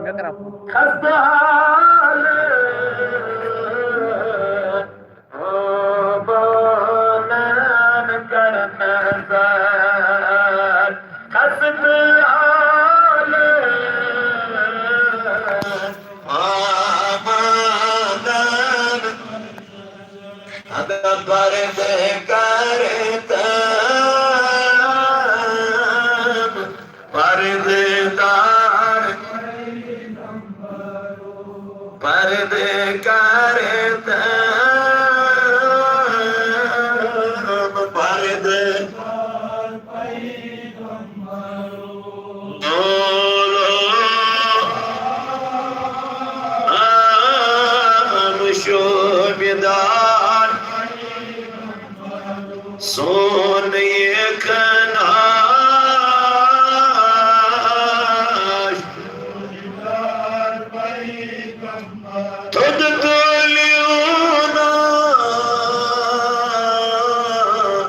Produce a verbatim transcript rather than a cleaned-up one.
مےٚ کَران خستہٕ حال، بانن کرن زار، خستہٕ حال، بانن، اگر پردے کرتم، پردے دار، پردے کرتم، پردے دولو، ہم شوبدار، سون یہ کناش۔ تھوٚد تہٕ